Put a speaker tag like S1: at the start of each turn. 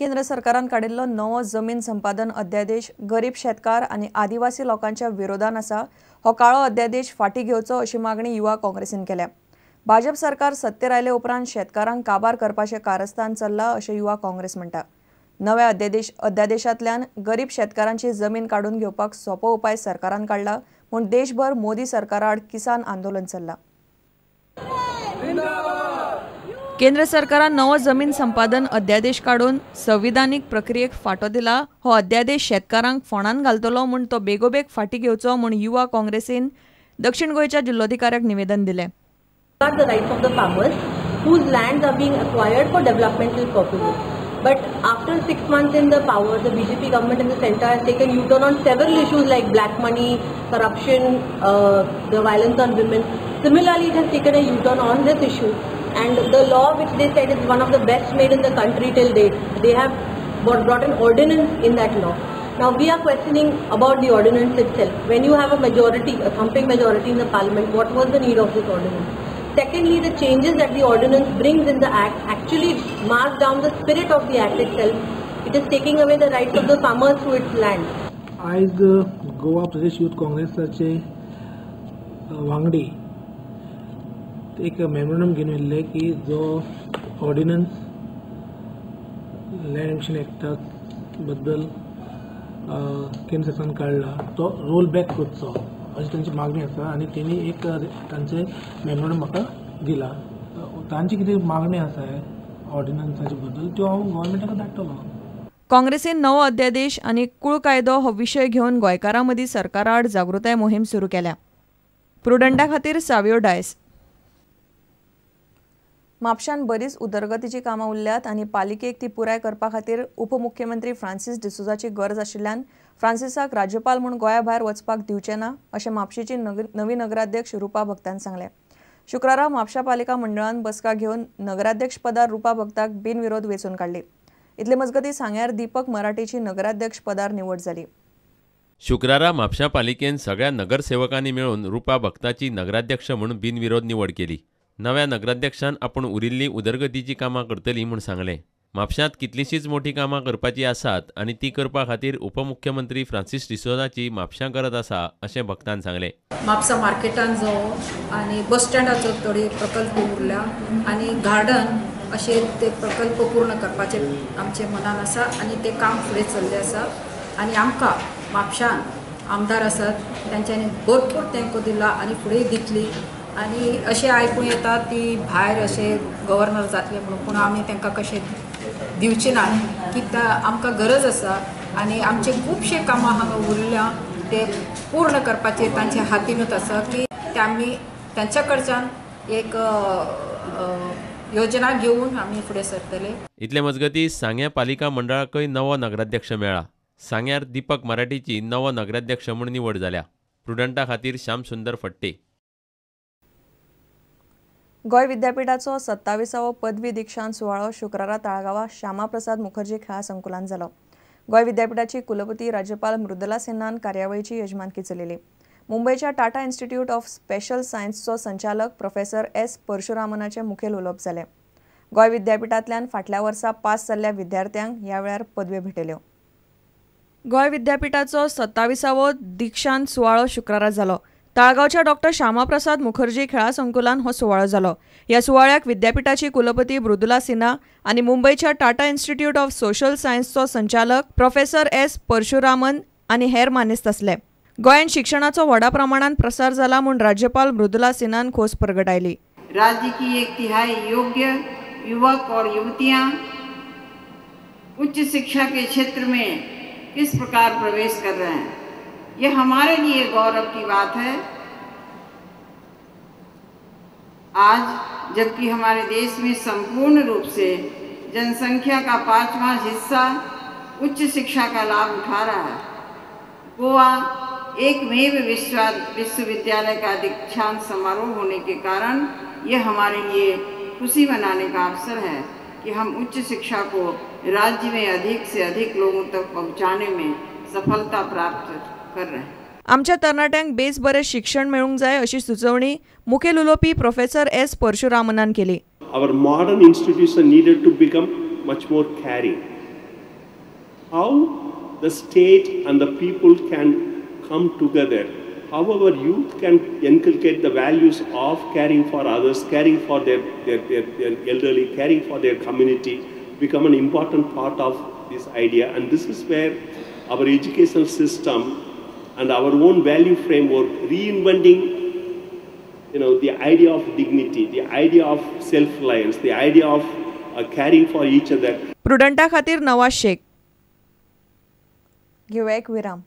S1: केंद्र सरकारान काडिल्लो नवो जमीन संपादन अध्यादेश गरीब शेतकार आनी आदिवासी लोकांच्या विरोधान आसा। हो काळो अध्यादेश फाटी घेवचो अशी मागणी युवा काँग्रेसीन केल्या। भाजप सरकार सत्तेर आयले उपरांत शेतकारांक काबार करपाचें कारस्थान चल्लां अशें युवा काँग्रेस म्हणटा। नव्या अध्यादेशांतल्यान गरीब शेतकारांची जमीन काडून घेवपाक सोपो उपाय सरकारान काडला म्हूण देशभर मोदी सरकाराआड किसान आंदोलन चल्लां। केंद्र सरकारान नवो जमीन संपादन अध्यादेश काडून संविधानीक प्रक्रियेक फाटो दिला। हो अध्यादेश शेतकारांक फोंडान घालतलो म्हूण तो बेगोबेग फाटी घेवचो म्हूण युवा काँग्रेसीन दक्षिण गोंयच्या जिल्लोधिकाऱ्याक निवेदन दिलें।
S2: The rights of the farmers whose lands are being acquired for developmental purposes. But after 6 months in the power, the BJP government in the center has taken U-turn on several issues like black money, corruption, the violence on women. Similarly, it has taken a U-turn on this issue. And the law which they said is one of the best made in the country till date, they have brought an ordinance in that law. Now we are questioning about the ordinance itself. When you have a majority, a thumping majority in the parliament, what was the need of this ordinance? Secondly, the changes that the ordinance brings in the act actually marks down the spirit of the act itself. It is taking away the rights of the farmers to its land.
S3: आयज Goa Pradesh youth काँग्रेसाचे वांगडी एक memorandum घेवन येयल्ले की जो ordnance land acquisition एक्टा बद्दल केंद्र सरकारान काडला तो रोल बॅक करचो अशी तांची मागणी आसा आनी तेणी एक तांचे मेमोरंडम म्हाका दिला। तांची कितें मागणी आसा ऑर्डिनन्साचे बद्दल त्यो हांव गव्हर्मेंटाक धाडटलो।
S1: काँग्रेसीन नवो अध्यादेश आनी कुळ कायदो हो विशय घेवन गोंयकारां मदीं सरकारा आड जागृताय मोहीम सुरू केल्या। प्रुडंटा खातीर सावियो डायस। म्हापशान बरीच उदरगतीची कामां उरल्यात आनी पालिकेक ती पुराय करपा खातीर उपमुख्यमंत्री फ्रांसीस डिसोजाची गरज आशिल्ल्यान फ्रांसिसाक राज्यपाल म्हूण गोंया भायर वचपाक दिवचे ना अशें म्हापशेची नवी नगराध्यक्ष रुपा भक्तान सांगलें। शुक्रारा म्हापशा पालिका मंडळान बसका घेवन नगराध्यक्ष पदार रुपा भक्ताक बिनविरोध वेंचून काडली। इतले मजगतीं सांग्यार दीपक मराठेची नगराध्यक्ष पदार निवड जाली।
S4: शुक्रारा म्हापशा पालिकेन सगळ्या नगरसेवकांनी मेळून रुपा भक्ताची नगराध्यक्ष म्हूण बिनविरोध निवड केली। नव्या नगराध्यक्षान आपूण उरिल्ली उदरगतीची कामां करतली म्हूण सांगलें। म्हापशांत कितलींशींच मोठी कामां करपाची आसात आनी ती करपा खातीर उपमुख्यमंत्री फ्रांसीस डिसोजाची म्हापशां गरज आसा अशें भक्तान सांगलें।
S5: म्हापसा मार्केटान जावं आनी बस स्टँडाचो थोडे प्रकल्प उरल्या आनी गार्डन अशे ते प्रकल्प पूर्ण करपाचे आमचे मनान आसा आनी ते काम फुडें चल्लें आसा आनी आमकां म्हापशान आमदार आसात तांच्यांनी भरपूर तेंको दिला आनी फुडें दितली। आनी अशें आयकूं येता ती भायर अशें गव्हर्नर जातले म्हणून, पूण आमी तांकां कशें दिवचे ना की आमकां गरज आसा आनी आमचे खुबशे कामां हांगा उरल्या ते पूर्ण करपाचे तांच्या हातीनूच आसा की ते आमी तांच्या कडच्यान एक योजना घेवन आमी फुडें सरतले।
S4: इतले मजगतीं सांग्या पालिका मंडळाकय नवो नगराध्यक्ष मेळ्ळा। सांग्यार दीपक मराठीची नवो नगराध्यक्ष म्हूण निवड जाल्या। प्रुडंटा खातीर श्याम सुंदर फट्टे।
S1: गोंय विद्यापीठाचो 27वो पदवी दीक्षांत सुवाळो शुक्रारा ताळगांवा श्यामाप्रसाद मुखर्जी खेळां संकुलान जालो। गोंय विद्यापीठाची कुलपती राज्यपाल मृदुला सिन्हान कार्यावळीची यजमानकी चलयली। मुंबयच्या टाटा इन्स्टिट्यूट ऑफ स्पेशल सायन्सचो संचालक प्रोफेसर एस परशुरामनाचे मुखेल उलोवप जालें। गोंय विद्यापीठांतल्यान फाटल्या वर्सा पास जाल्ल्या विद्यार्थ्यांक ह्या वेळार पदव्यो भेटयल्यो। गोंय विद्यापीठाचो 27वो दीक्षांत सुवाळो शुक्रारा जालो। ताळगांवच्या डॉक्टर श्यामाप्रसाद मुखर्जी खेळां संकुलान हो सुवाळो जालो। ह्या सुवाळ्याक विद्यापीठाची कुलपती मृदुला सिन्हा आनी मुंबयच्या टाटा इन्स्टिट्यूट ऑफ सोशल सायन्सचो संचालक प्रोफेसर एस परशुरामन आनी हेर मानेस्त आसले। गोंयांत शिक्षणाचो व्हडा प्रमाणान प्रसार जाला म्हूण राज्यपाल मृदुला सिन्हान खोस परगटायली।
S6: राज्य की 1/3 योग्य युवक और युवतियां उच्च शिक्षा के क्षेत्र में किस प्रकार प्रवेश कर रहे हैं, यह हमारे लिए गौरव की बात है। आज जबकि हमारे देश में संपूर्ण रूप से जनसंख्या का 5वां हिस्सा उच्च शिक्षा का लाभ उठा रहा है, गोवा एकमेव विश्वविद्यालय का दीक्षांत समारोह होने के कारण यह हमारे लिए खुशी मनाने का अवसर है कि हम उच्च शिक्षा को राज्य में अधिक से अधिक लोगों तक पहुँचाने में सफलता प्राप्त कर रहे हैं।
S1: आमच्या तरणाट्यांक बेस बरें शिक्षण मेळूंक जाय अशी सुचोवणी मुखेल उलोवपी प्रोफेसर एस परशुरामनान केली।
S7: Our modern institution needed to become much more caring. How the state and the people can come together, how our youth can inculcate the values of caring for others, caring for their elderly, caring for their community, become an important part of this idea. And this is where our educational system and our own value framework, reinventing, you know, the idea of dignity, the idea of self-reliance, the idea of caring for each other.
S1: प्रुडंटा खातीर नवाज शेख. घेवया एक विराम.